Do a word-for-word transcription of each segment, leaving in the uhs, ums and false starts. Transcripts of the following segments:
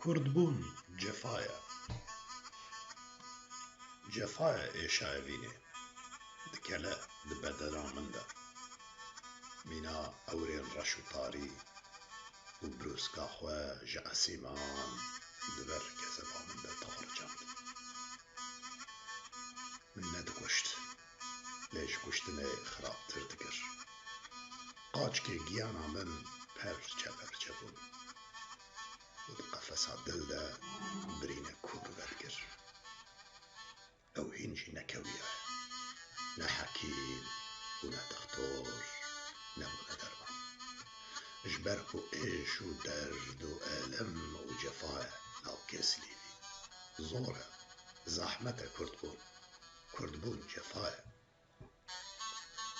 Kurdbûn cefa ye. Cefa ye êşa evînê. Dikele di bedena min de. Mîna ewrên reş û tarî û brûska xwe ji esîman di ber kezeba min de taricand. Min nedikuşt, lê ji kuştinê xirabtir dikir. Qaçikê giyana min perçe perçe bûn û di qefesa dil de birînek kû bi ve dikir. Ew hîn jî nekewiyaye. Ne hekîm û ne dixtor, ne bûne derman. Ji ber ku êş û derd û elem û cefa ye lawkê silîvî. Zor e, zehmet e kurdbûn. Kurdbûn cefa ye.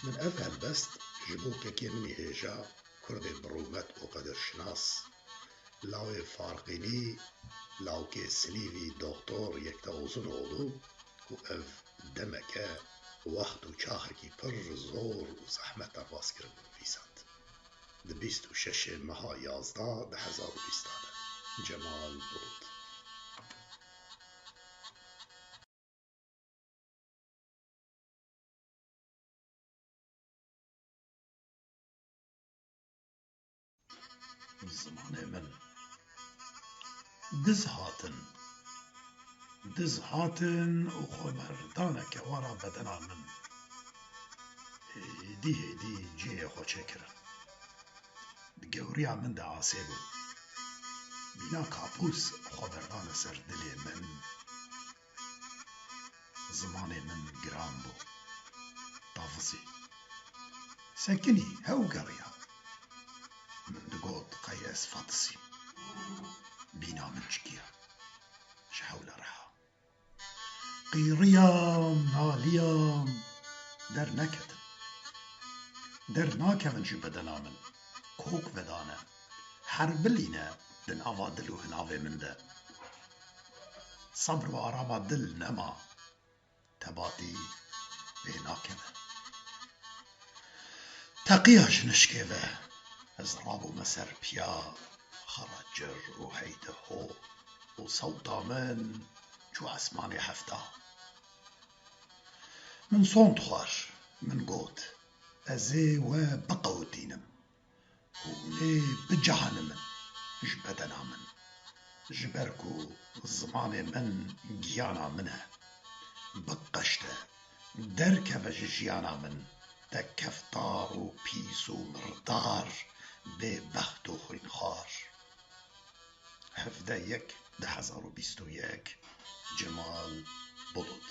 Min ev helbest ji bo kekê min î hêja, kurdê birûmet û qedirşinas, lawê Farqînî, lawkê Silîvî Doktor Yekta Uzinoğlu, ku ev demeke wext û çaxekî pir zor û zehmet derbas kiribû, nivîsand. Di bîst û şeşê meha yazdeh du hezar û bîst de. Cemal Bulut. Zimanê min. Diz hatin. Diz hatin û xwe merdane kewara bedena min. Hêdî hêdî cihê xwe çêkirin. Di gewriya min de asê bûn. Mîna kapûs xwe berdane ser dilê min. Zimanê min giran bû. Tavizî. Sekinî, hew geriya. Min digot qey ez fetisîm. Bîna min çikiya. Ji hewle reha. Qîriyam, naliyam, derneketin. Dernakevin ji bedena min. Kok vedane. Herbilîne di nava dil û hinavê min de. Sebr û arama dil nema. Tebatî pê nakeve. Teqiya ji nişkê ve ez rabûme ser piya, xera cir û heyde ho û sewta min çû esmanê hefta. Min sond xwar, min got, ez ê we biqewitînim. Hûn ê bicihanimin ji bedena min, ji ber ku zimanê min giyana min e. Biqeşte, derkeve ji jiyana min, te keftar û pîs û mirdar, bêbext û xwînxwar. Hevdeh yek du hezar û bîst û yek, Cemal Bulut.